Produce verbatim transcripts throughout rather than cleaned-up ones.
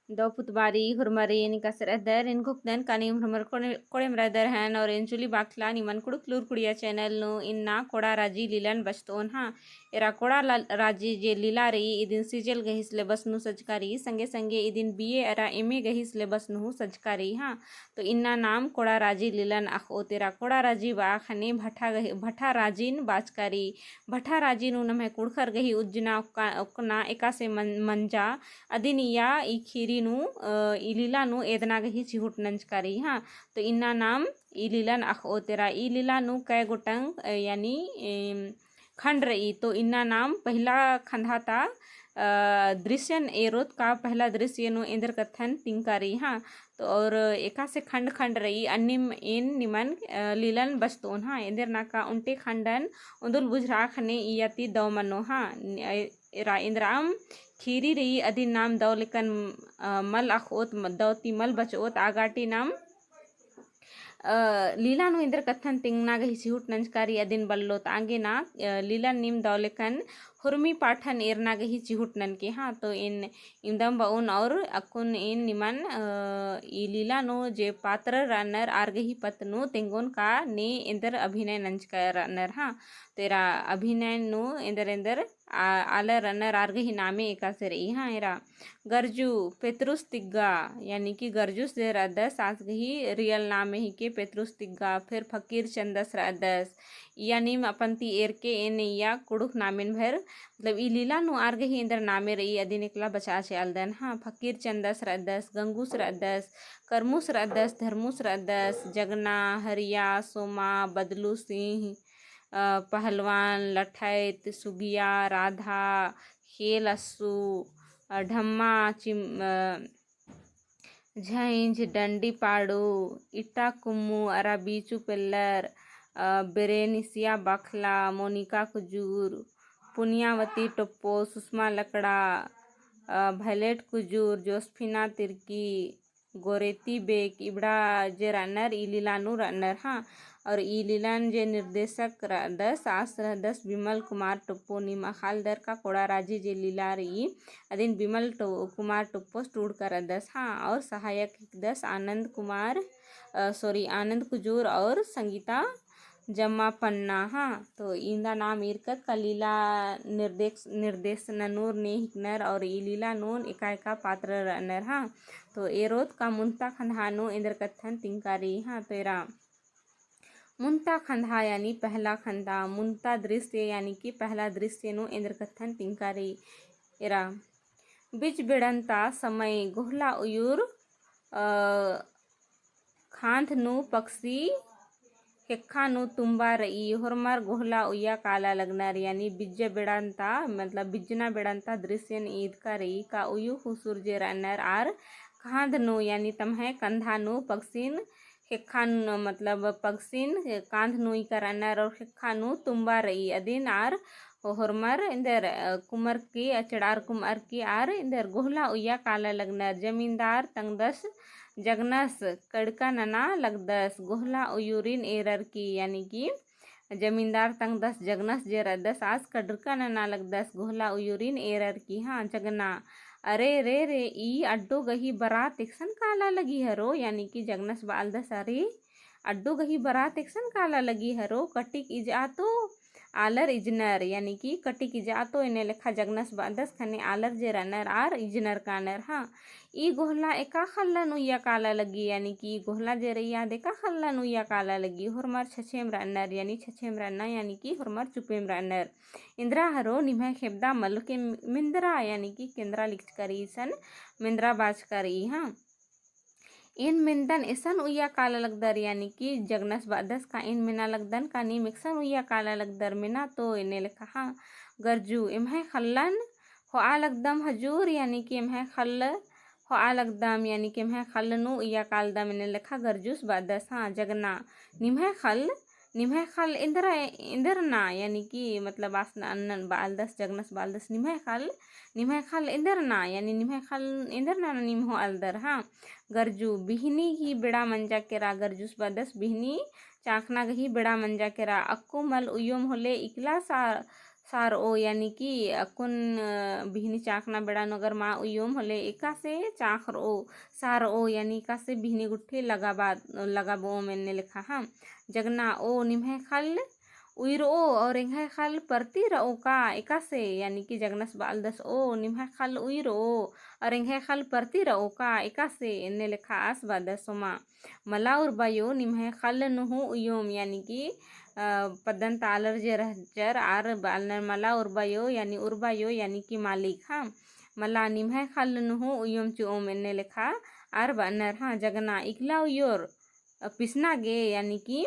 दव पुतबारी हुरमारिन एकासे रअदर, एन घोखदन का नीम हुरमर कोड़े-, कोड़ेम रअदर हन और एन जूली बाखला निमन कुँड़ुख़ लूर कुड़िया channel नू इन्ना कोड़ा राजी लिलन बचतओन हाँ। एरा कोड़ा ला-, राजी जे लिला रई इदिन CGL गही syllabus नू सजका रई, संगे संगे इदिन BA अरा MA गही syllabus नू सजका रई हाँ। तो इन्ना नाम कोड़ा राजी लिलन अख़ओत। एरा कोड़ा राजी बआ ख़ने भठा गही, भठा राजिन बाचका रई। भठा राजी नू नम्है कुँड़ुख़र गही उज्जना ओक्का-, ओक्कना एकासे मन-, मंजा। अदिन इया ई खीरी नू, अ, ई लिला नू एदना गही चिहुट नंजका रई हाँ। तो इन्ना नाम ई लिलन अख़ओत। एरा ई लिला नू कै गोटंग, अ, यानी, एम, खंड रई। तो इन्ना नाम पहिला खंधा ता, अ, दृश्यन एरोत का पहिला दृश्य नू एन्देर कत्थन तिंका रई हाँ। तो और एकासे खंड खंड रई, अन्निम एन निमन, अ, लिलन बचतओन हाँ। एन्देर नाका ओन्टे खंडन ओन्दुल बुझरआ ख़ने इया ती दव मनो हाँ। एरा एन्दरअम खीरी रई अदिन नाम दव लेकन, अ, मल अख़ओत, म-, दव ती मल बचओत। आगाटी नाम, अ, लिला नू एन्देर कत्थन तिंगना गही चिहुट नंजका रई अदिन बल्लोत। आगे ना, अ, लिलन नीम दव लेकन हुरमी पाठन एरना गही चिहुट ननके हाँ। तो एन इवंदम बओन और अक्कुन एन निमन, अ, ई लिला नू जे पात्र रअनर आर गही पत्त नू तेंगोन का ने एन्देर अभिनय नंजका रअनर हाँ। तो एरा अभिनय नू एन्देर एन्देर आ-, आलर रअनर आर गही नामे एकासे रई हाँ। एरा गरजू पेतरुस तिग्गा, यानी कि गरजूस जे रअदस आस गही real नामे हिके पेतरुस तिग्गा। फिर फकीर चंदस रअदस। इया नीम अपन ती एरके एन इया कुँड़ुख़ नामेन भर, मतलब ई लिला नू आर गही एन्देर नामे रई अदिन एकला बचआ चिआलदन हाँ। फकीर चंदस रअदस, गंगूस रअदस, करमूस रअदस, धर्मूस रअदस, जगना, हरिया, सोमा, बदलू सिंह, अ, पहलवान, लठैत, सुगिया, राधा, खेल, अस्सू, अ, ढम्मा, चिम-, अ, झैंझ, डंडी पाड़ू, इट्टा कुम्मू, अरा बीचू पेल्लर, अ, बेरेनिसिया बाखला, मोनिका कुजूर, पुनियावती टोप्पो, सुषमा लकड़ा, अ, भैलेट कुजूर, जोसफिना तिर्की, गोरेती बेक इबड़ा जे रअनर ई लिला नू रअनर हाँ। और ई लिलन जे निर्देशक रअदस आस रअदस बिमल कुमार टोप्पो। नीम अख़ालदर का कोड़ा राजी जे लिला रई अदिन बिमल टो-, कुमार टोप्पोस टूड़का रअदस हाँ। और सहायक हिकदस आनंद कुमार, अ, sorry, आनंद कुजूर और संगीता जम्मा पन्ना हाँ। तो इन्दा नाम ईरकत का लिला निर्देश, निर्देश ननूर ने हिकनर और ई लिला नून एका एका पात्र रअनर हाँ। तो एरोत का मुन्ता खंधा नू एन्देर कत्थन तिंका रई हाँ। तो एरा मुन्ता खंधा यानी पहला खंधा, मुन्ता दृश्य यानी कि पहला दृश्य नू एन्देर कत्थन तिंका रई। एरा बिज बेड़न्ता समय गोहला उयुर, अ, खान्ध नू पक्षी ख़ेक्खा नू तुम्बा रई। होरमर गोहला उइया काला लगनर, यानी बिज्जा बेड़न्ता, मतलब बिज्जना बेड़न्ता दृश्यन ईदका रई का उयु खुसुर जे रअनर आर खान्ध नू, यानी तम्है कंधा नू पक्षिन ख़ेक्खा नू, मतलब पक्षिन कान्ध नू इका रअनर और ख़ेक्खा नू तुम्बा रई। अदिन आर होरमर एन्देर, अ, कुमरकी, अचड़ार कुमरकी आर एन्देर गोहला उइया काला लगनर। जमींदार तंगदस जगनस कड़का नना लगदस गोहला उयुरिन एरर की, यानी कि जमींदार तंगदस जगनस जे रअदस आस कड़का नना लगदस गोहला उयुरिन एरर की। हाँ, जगना, अरे रे रे, ई अड्डो गही बरात एकसन काला लगी हरो, यानी कि जगनस बालदस, अरे, अड्डो गही बरात एकसन काला लगी हरो, कटिक इजआ तो आलर इजनर, यानी कि कटिक इजआ तो एन्ने लेखा जगनस बादस ख़ने आलर जे रअनर आर इजनर कानर। हाँ, ई गोहला एका ख़ल्लन उइया काला लगी, यानी कि ई गोहला जे रई आद एका ख़ल्लन उइया काला लगी, होरमर छछेम रअनर, यानी छछेम रअना, यानी कि होरमर चुपेम रअनर। इन्द्रा हरो निम्है खेबदा मल के मिन्द्रा, यानी कि केन्द्रा लिखचका रई इसन मिन्द्रा बाचका रई। हाँ, एन मेन्दन एसन उइया काला लगदर, यानी कि जगनस बादस का एन मेना लगदन का नीम एकसन उइया काला लगदर मेना तो एन्ने लेखा। हाँ, गरजू, एम्है ख़ल्लन होआ लगदम हजूर, यानी कि एम्है ख़ल्ल होआ लगदम, यानी कि एम्है ख़ल्ल नू उइया कालदम एन्ने लेखा गरजूस बादस। हाँ, जगना, निम्है ख़ल्ल निम्है ख़ल्ल एन्देर, एन्देर ना, यानी कि मतलब आस नन्नन बालदस, जगनस बालदस, निम्है ख़ल्ल, निम्है ख़ल्ल एन्देर ना, यानी निम्है ख़ल्ल एन्देर ना, नीम होआ लगदर। हाँ, गरजू, बिहनी गही बेड़ा मंजा केरा, गरजूस बादस, बिहनी चाँख़ना गही बेड़ा मंजा केरा, अक्कु मल उइयोम होले इकला सा-, सारओ, यानी कि अक्कुन, अ, बिहनी चाँखना बेड़ा नू अगर मा उइयोम होले एकासे चाँखरओ, सारओ, यानी एकासे बिहनी गुट्ठी लगाबा, लगाबओम एन्ने लेखा, हाँ। जगना, ओ निम्है खल उइरओ और एंग्है खल परती रओ का एकासे, यानी कि जगनस बालदस ओ निम्है खल उइरओ और एंग्है खल परती रओ का एकासे एन्ने लेखा आस बादस सोमा। मला उर्बायो निम्है खल नू हूँ उइयोम, यानी कि, अ, पद्दन ता आलर जे रहचर आर बालनर मला उर्बायो, यानी उर्बायो, यानी कि मालिक, हाँ। मला निम्है खल नू हूँ उइयोम चिओम एन्ने लेखा आर बानर, हाँ। जगना, इकला उइयोर, अ, पिसना गे, यानी कि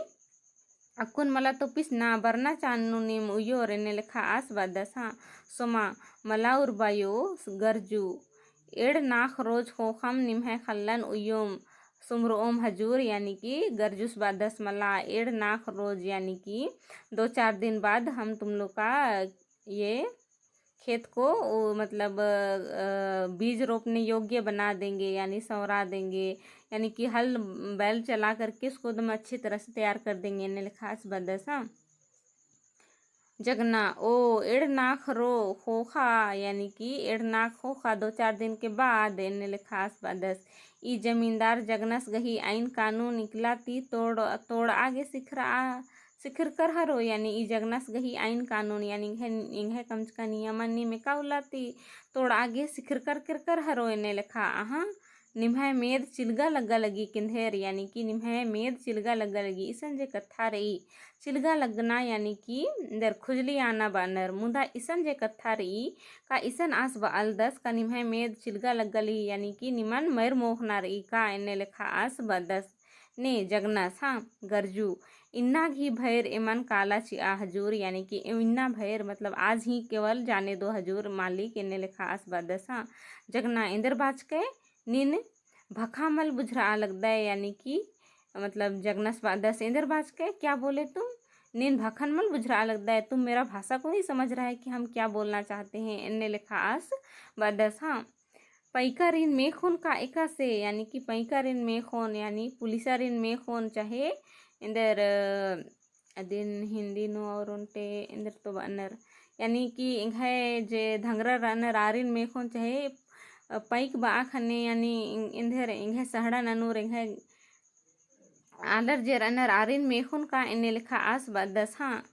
अक्कुन मला तो पिसना बरना चान नू नीम उइयोर एन्ने लेखा आस बादस, हाँ। सोमा, मला उर्बायो गरजू, एड़ नाख रोज ख़ोख़म निम्है खल्लन उइयोम, सुमरओम हजूर, यानी कि गरजुस बादस मला एड़ नाख रोज, यानी कि दो चार दिन बाद हम तुम लोग का ये खेत को, वो मतलब, अ, बीज रोपने योग्य बना देंगे, यानी संवरा देंगे, यानी कि हल बैल चला करके उसको एकदम अच्छी तरह से तैयार कर देंगे, एन्ने लेखा आस बादस, हाँ। जगना, ओ एड़ नाख रो ख़ोख़ा, यानी कि एड़ नाख ख़ोख़ा दो चार दिन के बाद एन्ने लेखा आस बादस। ई जमींदार जगनस गही आइन कानून इकला ती तोड़, तोड़आ गे सिखरआ, सिखरकर हरो, यानी ई जगनस गही आइन कानून, यानी एंग्है, एंग्है कमचका नियमन नीम एका उल्ला ती तोड़आ गे सिखरकर केरकर हरो एन्ने लेखा, अहाँ निम्है मेद चिलगा लग्गा लगी किन्देर, यानी कि निम्है मेद चिलगा लग्गा लगी, इसन जे कत्था रई। चिलगा लग्गना यानी कि एन्देर खुजली आना बानर, मुदा इसन जे कत्था रई, का इसन आस बालदस का निम्है मेद चिलगा लग्गा लगी, यानी कि निमन मइर मोख़ना रई का, एन्ने लेखा आस बादस। ने जगनस, हाँ, गरजू, इन्ना गही भइर एमन काला चिआ हजूर, यानी कि इन्ना भइर मतलब आज ही केवल जाने दो हजूर मालिक, एन्ने लेखा आस बादस, हाँ। जगना, एन्देर बाचकय, नीन भखा मल बुझरआ लगदय, यानी कि मतलब जगनस बादस एन्देर बाचकय, क्या बोले तुम? नीन भखन मल बुझरआ लगदय, तुम मेरा भाषा को नहीं समझ रहा है कि हम क्या बोलना चाहते हैं, एन्ने लेखा आस बादस, हाँ। पैकारिन मेख़ोन का एकासे, यानी कि पैकारिन मेख़ोन, यानी पुलिसारिन मेख़ोन, चाहे एन्देर, अदिन हिंदी नू और ओन्टे एन्देर तो बअनर, यानी कि एंग्है जे धंगरा रअनर आरिन मेख़ोन, चाहे, अ, पैक बआ ख़ने, यानी एन्देर एंग्है सहड़ा ननूर एंग्है आलर जे रअनर आरिन मेख़ोन का, एन्ने लेखा आस बादस, हाँ।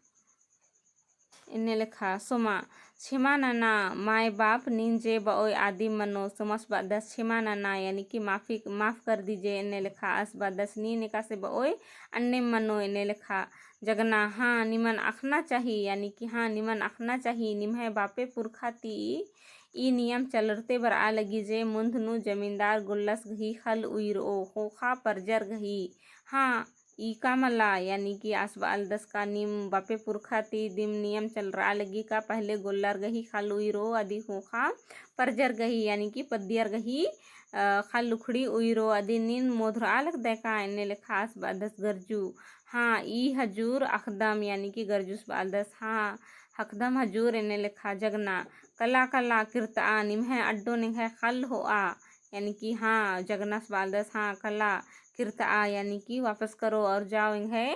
एन्ने लेखा सोमा, छेमा नना, माय बाप नीन जे बओय आदिम मनो, सोमस बादस छेमा नना, यानी कि माफी, माफ कर दीजिए, एन्ने लेखा आस बादस नीन एकासे बओय अन्नेम मनो, एन्ने लेखा। जगना, हाँ, निमन अख़ना चाही, यानी कि हाँ, निमन अख़ना चाही, निम्है बापे पुरखा ती ई नियम चलरते बरआ लगी जे मुन्ध नू जमींदार गोल्लस गही खल उइरओ, ख़ोख़ा परजर गही। हाँ, ई का मला, यानी कि आस बालदस का नीम बापे पुरखा ती दिम नियम चलरआ लगी का पहले गोल्लर गही खल उइरओ अदी ख़ोख़ा परजर गही, यानी कि पद्दियर गही, अ, खल उखड़ी उइरओ अदी नीन मोधरआ लगदय का, एन्ने लेखा आस बादस गरजू। हाँ, ई हजूर अख़दम, यानी कि गरजुस बालदस, हाँ, हख़दम हजूर, एन्ने लेखा। जगना, कला, कला, किर्तआ, निम्है अड्डो निंग्है खल होआ, यानी कि हाँ, जगनस बालदस, हाँ, कला, किर्तआ, यानी कि वापस करो और जाओ, एंग्है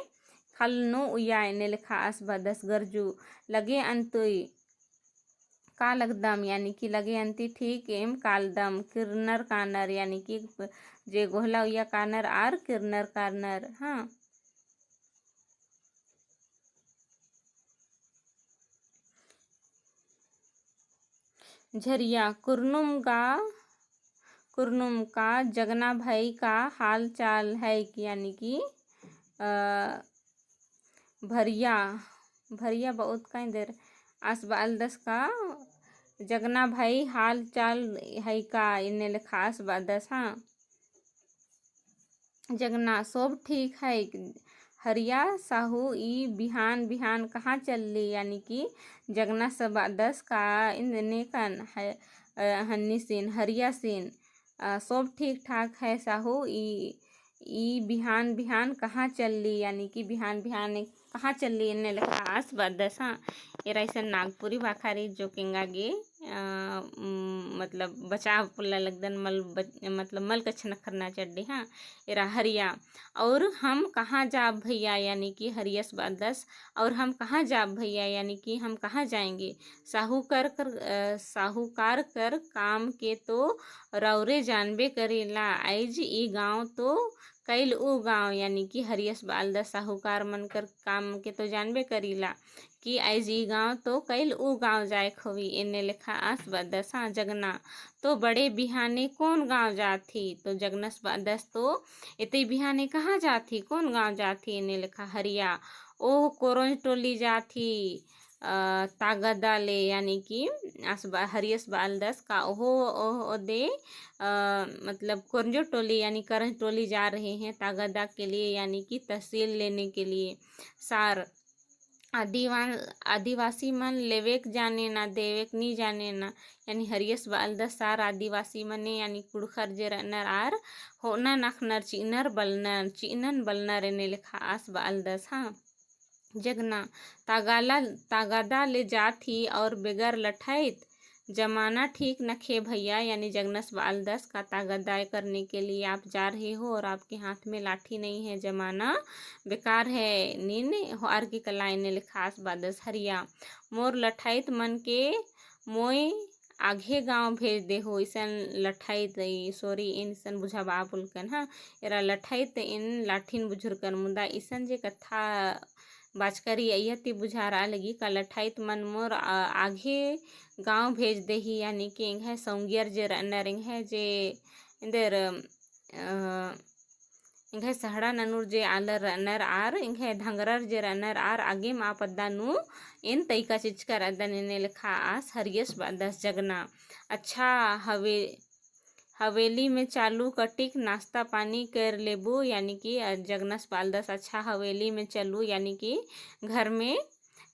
खल नू उइया, एन्ने लेखा आस बादस गरजू। लगे अन्ती का लगदम, यानी कि लगे अन्ती ठीक एम कालदम, किर्नर कानर, यानी कि जे गोहला उइया कानर आर किर्नर कानर, हाँ। झरिया, कुरनुम गा, कुरनुम का जगना भाई का हाल चाल है, यानी कि, अ, भरिया, भरिया बहुत का एन्देर आस बालदस का जगना भाई हाल चाल है का, एन्ने लेखा आस बादस, हाँ। जगना, सोब ठीक है। हरिया साहू, ई बिहान बिहान कहाँ चलली? यानी कि जगनस बादस का एन्ने कन है, अ, हन्नीसिन, हरियासिन, अ, सोब ठीक ठाक है साहू, ई, ई बिहान बिहान कहाँ चलली? यानी कि बिहान बिहान कहाँ चलली? एन्ने लेखा आस बादस, हाँ। एरा इसन नागपुरी भाखा रई जो कि एंगा गे अ, उम, मतलब बचाव पोल्ला लगदन, मल बच-, मतलब मल कछनखरना चड्डी, हाँ, एरा हरिया। और हम कहाँ जाब भैया, यानी कि हरियस बअलदस, और हम कहाँ जाब भैया, यानी कि हम कहाँ जाएंगे? साहूकर कर, अ, साहूकार कर काम के तो रौरे जानबे करीला, आइज ई गाँव तो कइल ऊ गाँव, यानी कि हरियस बअलदस साहूकार मन कर काम के तो जानबे करीला कि आइज ई गाँव तो कइल ऊ गाँव जाएक होई, एन्ने लेखा आस बअदस, हाँ, जगना। तो बड़े बिहाने कौन गाँव जात ही? तो जगनस बअदस, तो एते बिहाने कहाँ जात ही, कौन गाँव जात ही? एन्ने लेखा हरिया, ओह कोरोंज टोली जात ही, अ, तागदा ले, यानी कि आस बा-, हरियस बअलदस का ओहो, ओह ओदे, अ, मतलब कोरंजो टोली, यानी करंज टोली जा रहे हैं तागदा के लिए, यानी कि तहसील लेने के लिए। सार आदिवा-, आदिवासी मन लेवेक जाने ना, देवेक नी जाने ना, यानी हरियस बअलदस सार आदिवासी मने, यानी कुँड़ुख़र जे रअनर आर होअना नखनर, चिअनर बलनर, चिअनन बलनर, एन्ने लेखा आस बअलदस, हाँ। जगना, तागाला, तागादा ले जात ही और बेगर लठाइत, जमाना ठीक नखे भैया, यानी जगनस बअलदस का तागादा करने के लिए आप जा रहे हो और आपके हाथ में लाठी नहीं है, जमाना बेकार है, नीन होअर की कला, एन्ने लेखा आस बअदस हरिया। मोर लठाइत मन के मोय आघे गाँव भेज देहो, इसन लठाइत, ई, sorry, एन इसन बुझाबआ पोलकन, हाँ, एरा लठाइत एन लाठिन बुझुरकन, मुदा इसन जे कत्था बाचका रई अइय्या ती बुझारआ लगी का लठाइत मन मोर, आ, आघे गाँव भेज देही, यानी कि एंग्है सौंगियर जे रअनर, एंग्है जे एन्देर, अ, एंग्है सहड़ा ननुर जे आलर रअनर आर एंग्है धंगरर जे रअनर आर आगेम आ पद्दा नू एन तइका चिचका रअदन, एन्ने लेखा आस हरियस बअदस जगना। अच्छा हवे-, हवेली में चालू कटिक नाश्ता पानी कर लेबू, यानी कि, अ, जगनस बअलदस, अच्छा हवेली में चलू, यानी कि घर में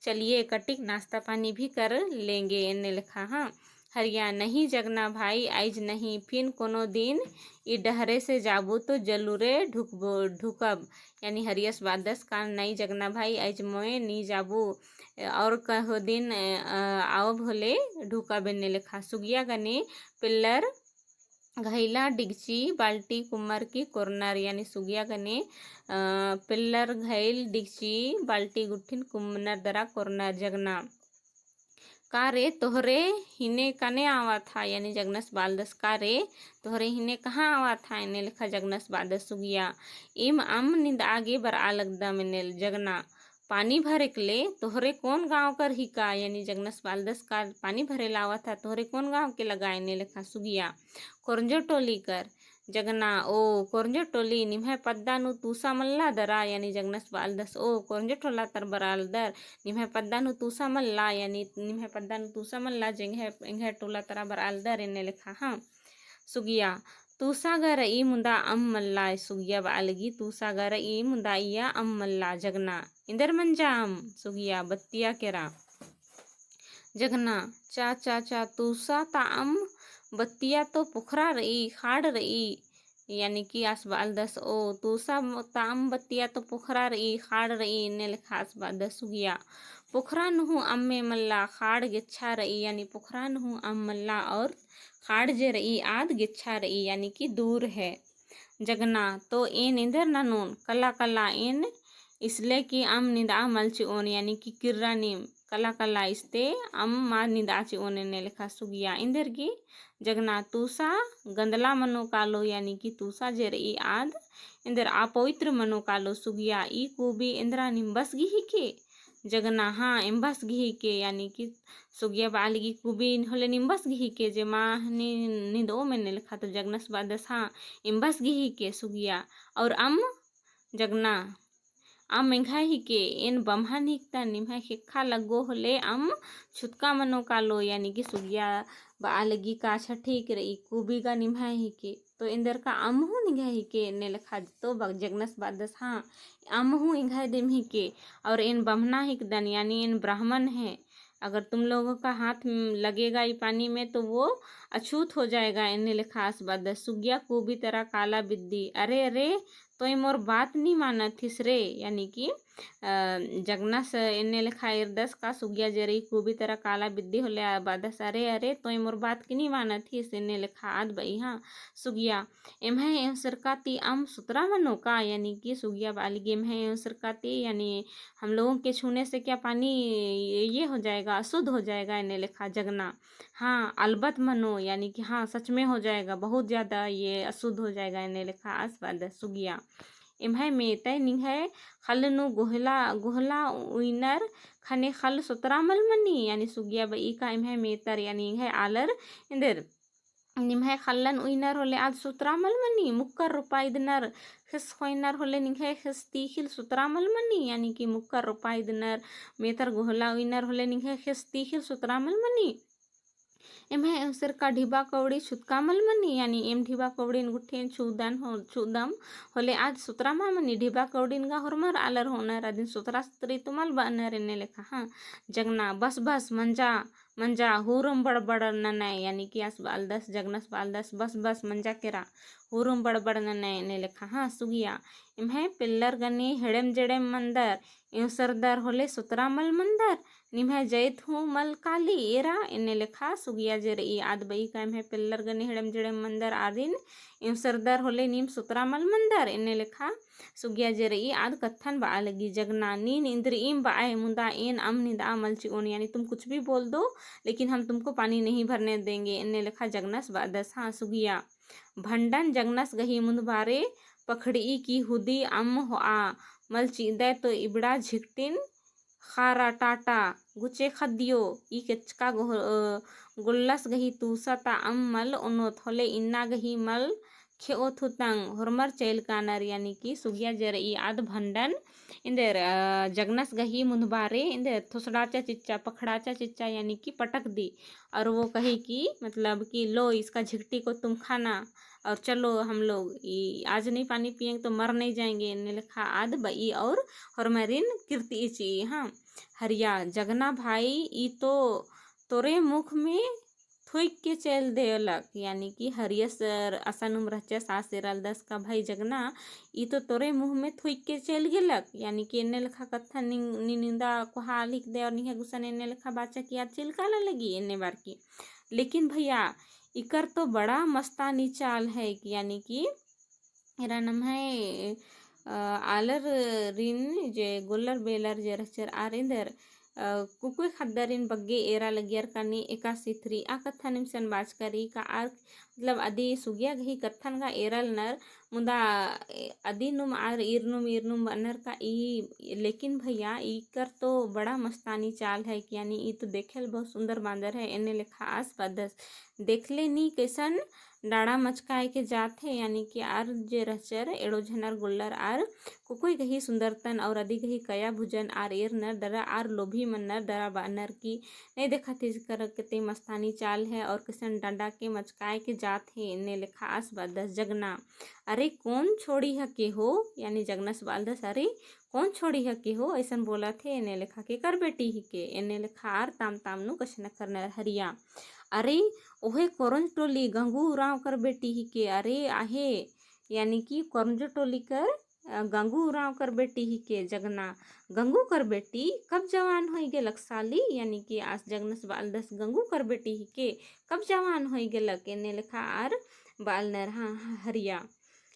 चलिए, कटिक नाश्ता पानी भी कर लेंगे, एन्ने लेखा, हाँ। हरिया, नहीं जगना भाई, आइज नहीं, फिन कोनो दिन ई डहरे से जाबू तो जलूरे ढुकबो, ढुकब, यानी हरियस बअदस का नहीं जगना भाई, आइज मोय नी जाबू, और कहो दिन, अ, आओ भोले ढुकब, एन्ने लेखा। सुगिया गने पिल्लर घइला डिगची बाल्टी कुम्मर की कोरनर, यानी सुगिया गने, अ, पिल्लर घइल डिगची बाल्टी गुट्ठिन कुम्मनर दरा कोरनर। जगना, का रे तोहरे हिने कने आवा था, यानी जगनस बअलदस, का रे तोहरे हिने कहाँ आवा था, एन्ने लेखा जगनस बअदस। सुगिया, इम अम्म निंदआ गे बरआ लगदम, एन्ने। जगना, पानी भरेक ले, तोहरे कौन गाँव कर हिका, यानी जगनस बअलदस का पानी भरेला आवा था, तोहरे कौन गाँव के लगा, एन्ने लेखा। सुगिया, कोरंजो टोली कर। जगना, ओ कोरंजो टोली, निम्है पद्दा नू तूसा मल्ला दरा, यानी जगनस बअलदस, ओ कोरंजो टोला तर बरआ लगदर, निम्है पद्दा नू तूसा मल्ला, यानी निम्है पद्दा नू तूसा मल्ला, जे एंग्है, एंग्है टोला तरा बरआ लगदर, एन्ने लेखा, हाँ। सुगिया, तूसा गा रई मुदा अम्म मल्ला, सुगिया बआ लगी, तूसा गा रई मुदा इया अम्म मल्ला। जगना, एन्देर मंजा अम्म, सुगिया, बत्तिया केरा। जगना, चा, चा, चा, तूसा ता अम्म बत्तिया तो पोखरा रई, खाड़ रई, यानी कि आस बअलदस, ओ, तूसा ता अम्म बत्तिया तो पोखरा रई, खाड़ रई, एन्ने लेखा आस बअदस। सुगिया, पोखरा नू हूँ अम्मे मल्ला, खाड़ गेच्छा रई, यानी पोखरा नू हूँ अम्म मल्ला और खाड़ जे रई आद गेच्छा रई, यानी कि दूर है। जगना, तो एन एन्देर ननोन, कला कला एन इसले कि अम्म निंदआ मल चिओन, यानी कि किर्रा नीम कला कला इसते अम्म मा निंदआ चिओन, एन्ने लेखा। सुगिया, एन्देर गे? जगना, तूसा गंदला मनो कालो, यानी कि तूसा जे रई आद एन्देर अपवित्र मनो कालो। सुगिया, ई कूबी एन्दरा निम्बस गे हिके? जगना, हाँ, एम्बस गे हिके, यानी कि सुगिया बआ लगी कूबी होले निम्बस गे हिके, जे मा नी निंदओम, एन्ने लेखा। तो जगनस बअदस, हाँ, एम्बस गे हिके। सुगिया, और अम्म? जगना, अम्म एंग्है हिके, एन बम्हन हिकदन, निम्है ख़ेक्खा लग्गो होले अम्म छुतका मनो कालो, यानी कि सुगिया बआ लगी का छठिक रई, कूबी गा निम्है हिके, तो एन्देर का अम्म हूँ निंग्है हिके, एन्ने लेखा। तो ब-, जगनस बअदस, हाँ, अम्म हूँ एंग्है दिम हिके, और एन बम्हना हिकदन, यानी एन ब्राह्मण है, अगर तुम लोगों का हाथ म-, लगेगा ई पानी में तो वो अछूत हो जाएगा, एन्ने लेखा आस बअदस। सुगिया कूबी तरा काला बिद्दी, अरे, अरे, तोय मोर बात नी मानत हिस रे, यानी कि, अ, जगनस एन्ने लेखा एरदस का सुगिया जे रई खूबी तरा काला बिद्दी होले आ बअदस, अरे, अरे, तोय मोर बात की नी मानत हिस, एन्ने लेखा आद बई, हाँ, सुगिया। एम्है एवंसरका ती अम्म सुतरा मनो का, यानी कि सुगिया बआ लगी एम्है एवंसरका ती, यानी हम लोगों के छूने से क्या पानी ये, ये हो जाएगा, अशुद्ध हो जाएगा, एन्ने लेखा जगना। हाँ, अलबत मनो, यानी कि हाँ, सच में हो जाएगा, बहुत ज़्यादा ये अशुद्ध हो जाएगा, एन्ने लेखा आस बअदस सुगिया। एम्है मेतय निंग्है खल्ल नू गोहला, गोहला उइनर ख़ने खल्ल सुतरा मल मनी, यानी सुगिया बई का एम्है मेतर, यानी एंग्है आलर एन्देर निम्है खल्लन उइनर होले आद सुतरा मल मनी, मुक्कर रोपा इदनर, ख़ेस ख़ोइनर होले निंग्है ख़ेस तीखिल सुतरा मल मनी, यानी कि मुक्कर रोपा इदनर, मेतर गोहला उइनर होले निंग्है ख़ेस तीखिल सुतरा मल मनी। एम्है एवंसरका ढिबा कौड़ी छुतका मल मनी, यानी एम ढिबा कौड़िन गुट्ठिन छुदन हो, छुदम होले आद सुतरा मल मनी, ढिबा कौड़िन गा होरमर आलर होनर, अदिन सुतरा सुतरी तो मल बअनर, एन्ने लेखा, हाँ, जगना, बस, बस, मंजा, मंजा, हुरुम बड़बड़ ननय, यानी कि आस बअलदस, जगनस बअलदस, बस, बस, मंजा केरा, हुरुम बड़बड़ ननय, एन्ने लेखा, हाँ, सुगिया। एम्है पेल्लर गने हेड़ेम जेड़ेम मंदर, एवंसरदर होले सुतरा मल मंदर, निम्है जैत हूँ मल काली एरा, एन्ने लेखा सुगिया जे रई आद बई का एम्है पेल्लर गने हेड़ेम जेड़ेम मंदर आरिन, एवंसरदर होले नीम सुतरा मल मंदर, एन्ने लेखा सुगिया जे रई आद कत्थन बआ लगी, जगना, नीन इन्द्रिइम बअय मुदा एन अम्म निंदआ मल चिओन, यानी तुम कुछ भी बोल दो, लेकिन हम तुमको पानी नहीं भरने देंगे, एन्ने लेखा जगनस बअदस, हाँ, सुगिया। भंडन जगनस गही मुन्दबारे पखड़ई की हुदी अम्म होआ, मल चिअदय तो इबड़ा झिकटिन खारा टाटा गुचे खद्दियो, ई केचका गोह-, अ, गोल्लस गही तूसा ता अम्म मल ओनोत होले इन्ना गही मल खेओत हुतंग होरमर चैल कानर, यानी कि सुगिया जे रई आद भंडन एन्देर, अ, जगनस गही मुन्दबारे एन्देर थोसड़ाचा चिच्चा, पखड़ाचा चिच्चा, यानी कि पटक दी। और वो कही कि मतलब कि लो इसका झिकटी को तुम खाना और चलो हम लोग ई आज नहीं पानी पिएंगे तो मर नहीं जाएंगे, एन्ने लेखा आद बई और होरमरिन किर्तिई चिई, हाँ। हरिया, जगना भाई, ई तो तोरे मुख में थुइक के चैल देलक, यानी कि हरियस असन उम रहचस आस एरालदस का भाई जगना, ई तो तोरे मुँह में थुइक के चैल गेलक, यानी कि एन्ने लेखा कत्था निंग-, नी निंदा कोहा लिख दे और निंग्है गुसन एन्ने लेखा बाचा कि आर चिलकाला लगी एन्ने बार की। लेकिन भैया, इकर तो बड़ा मस्तानी चाल है कि, यानी कि एरा नम्है, अ, आलर रिन जे गोल्लर बेलर जे रहचर आर एन्देर, अ, कुकुई खद्दरिन बग्गे एरा लगियर कानी एका सिथरी आ कत्था निमसन बाचका रई का आर, मतलब अदी सुगिया गही कत्थन गा एरालनर, मुदा, ए, अदी नुम आर ईरनुम ईरनुम बअनर का ई, लेकिन भैया, ईकर तो बड़ा मस्तानी चाल है कि यानी ई तो देखेल बहुत सुंदर बांदर है, एन्ने लेखा आस बअदस। देखले नी कैसन डाड़ा मचकाय के जात है, यानी कि आर जे रहचर एड़ो झनर गोल्लर आर कुकुई गही सुंदरतन और अदी गही कया भुजन आर एरनर दरा आर लोभी मन्नर दरा बअनर की नहीं देखत ही कर केते मस्तानी चाल है और कैसन डाड़ा के मचकाय के जात है, एन्ने लेखा आस बअदस जगना। अरे कौन छोड़ी हके हो, यानी जगनस बअलदस, अरे कौन छोड़ी हके हो, ऐसन बोलत है, एन्ने लेखा केकर बेटी हिके, एन्ने लेखा आर ताम ताम नू कछनखरनर हरिया। अरे ओहे कोरंज टोली गंगू उराँव कर बेटी हिके, अरे आहे, यानी कि कोरंज टोली कर, अ, गंगू उराँव कर बेटी हिके जगना। गंगू कर बेटी कब जवान होई गेलक साली, यानी कि आस जगनस बअलदस गंगू कर बेटी हिके, कब जवान होई गेलक, एन्ने लेखा आर बअलनर, हाँ, हाँ, हरिया।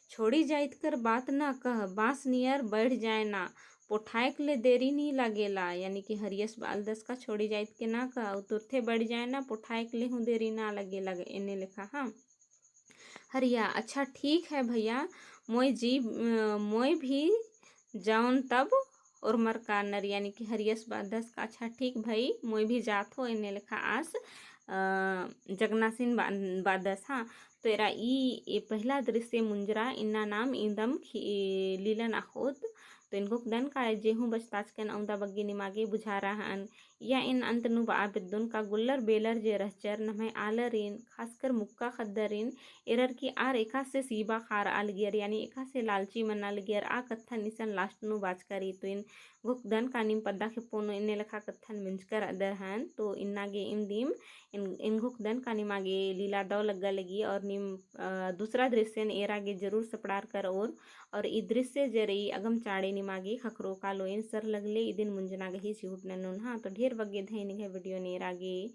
छोड़ी जाइत कर बात ना कह, बाँस नियर बैठ जाए ना, पोठाएक ले देरी नी लागेला, यानी कि हरियस बअलदस का छोड़ी जाइत के ना कह, अउ तुरथे बैठ जाए ना, पोठाएक ले हूँ देरी ना लागेला, एन्ने लेखा, हाँ। हरिया, अच्छा ठीक है भैया, मोय जी, अ, मोय भी जाओन तब ओरमर कानर, यानी कि हरियस बअदस का, अच्छा ठीक भाई, मोय भी जात हो, एन्ने लेखा आस, अ, जगनासिन बअ-, बअदस, हाँ। तो एरा ई, ए पहला दृश्य मुंजरा इन्ना नाम इन्दम खी-, लीलन अख़ोत। तो एन गोकदन का जे हूँ बचताचकन अउन्दा बग्गे निमागे बुझारआ हअन। या एन अंत नू बआ बेद्दोन का गुल्लर बेलर जे रहचर नम्है आलरिन, खासकर मुक्का ख़द्दरिन, एरर की आर एकासे सीबा ख़ारआ लगियर, यानी एकासे लालची मना लगियर, आ कत्थन इसन last नू बाचका रई। तो एन घोखदन का नीम पद्दा खेप्पो नू एन्ने लेखा कत्थन मेंजकर अदर हन। तो इन्ना गे इम दिम एन, एन घोखदन का निमा गे लीला दव लग्गा लगी और नीम, अ, दूसरा दृश्यन एरा गे जरूर सपड़ारकर और, और ई दृश्य जे रई अगम चाड़े निमा गे ख़क्खरो कालो। एन सरलग ले इदिन मुंजना गही चिहुट ननोन। हाँ, तो ढेर बग्गे धई निंग्है video नू एरा गे